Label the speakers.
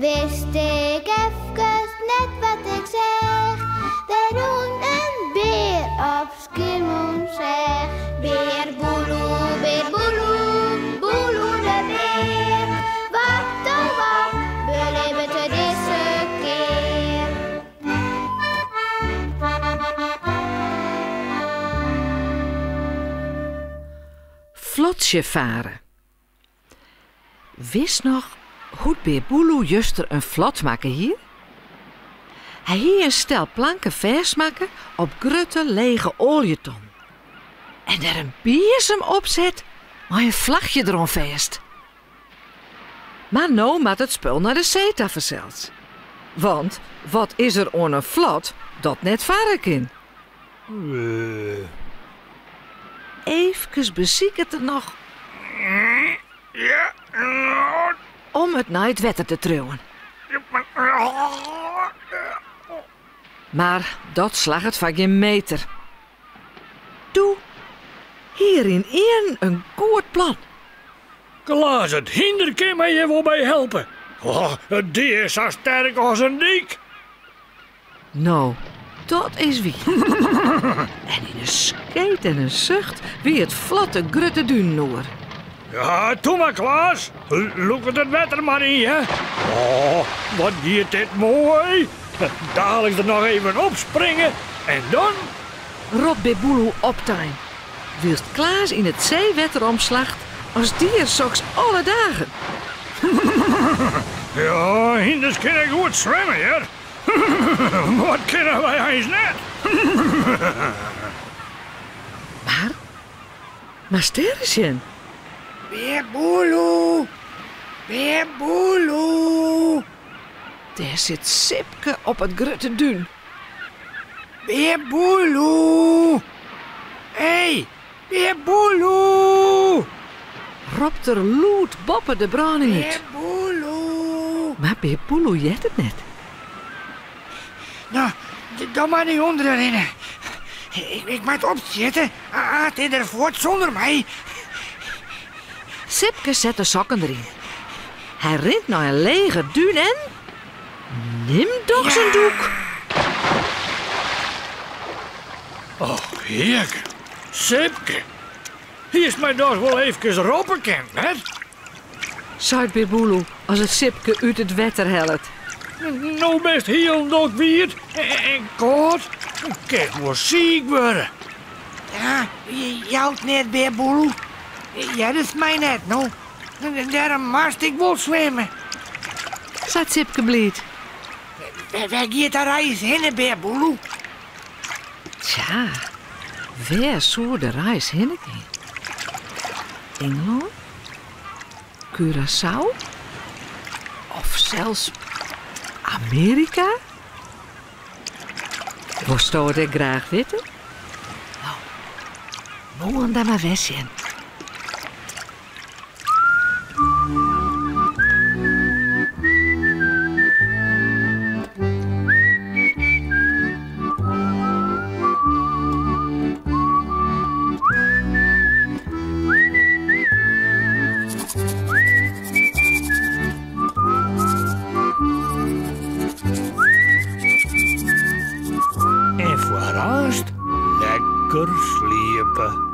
Speaker 1: Wist ik efkes net wat ik seach, Der rûn in bear op Skiermûntseach. Bear Boeloe, bear Boeloe, Boeloe de bear, Wat oh wat belibbet er dizze kear?
Speaker 2: Flotsje fare. Witst noch hoe't Bear Boeloe juster in flot makke hie? Hy hie in stel planken fêstmakke op grutte lege oaljetonnen en der in biezem op set mei in flachje deroan fêst. Mar no moat it spul nei de see ta fansels. Want wat is der oan in flot dat net farre kin? Eefkes besiket er noch om it nei it wetter te triuwen. Mar dat slagget foar gjin meter. Doe hie er ynienen in goed plan.
Speaker 3: Klaas it hynder kin my hjir wol by helpe. Oh, dy is sa sterk as in dyk.
Speaker 2: No, dat is wier. En yn in skeet en in sucht wie it flot de grutte dunen oer.
Speaker 3: Ja, toe mar Klaas. Lûk it it wetter mar yn, hè. Oh, wat giet dit moai. Daliks der noch even opspringe en dan...
Speaker 2: Ropt Bear Boeloe optein, wylst Klaas yn it seewetter omslacht as die er soks alle dagen.
Speaker 3: Ja, hynders kinne goed swimme, hear. Wat kinne wy eins net?
Speaker 2: Mar, moatst dêr ris sjen.
Speaker 4: Bear Boeloe! Bear Boeloe!
Speaker 2: Dêr sit Sipke op it grutte dún.
Speaker 4: Bear Boeloe! Hé, Bear Boeloe!
Speaker 2: Ropt er lûd boppe de brâning út.
Speaker 4: Bear Boeloe!
Speaker 2: Mar Bear Boeloe heart it net.
Speaker 4: No, dan mar nei ûnderen rinne. Ik moat opsjitte, Aart is der fuort sûnder my.
Speaker 2: Sipke set de sokken deryn. Hy rint nei in lege dún en nimt dochs in dûk.
Speaker 3: Och, hearke, Sipke, hiest my dochs wol eefkes roppe kind, net?
Speaker 2: Seit Bear Boeloe as er Sipke út it wetter hellet.
Speaker 3: No bist hielendal kwyt en kâld. Kinst wol siik wurde.
Speaker 4: Ja, jout net, Bear Boeloe. Heardest my net, no? Dêrom moast ik wol swimme.
Speaker 2: Seit Sipke bliid.
Speaker 4: Wêr giet de reis hinne, Bear Boeloe?
Speaker 2: Tsja, wêr soe de reis hinne gean? Ingelân? Curaçao? Of sels Amearika? Wolsto it ek graach witte? No, moarn dan mar wer sjen.
Speaker 3: En foar aanst lekker sliepe.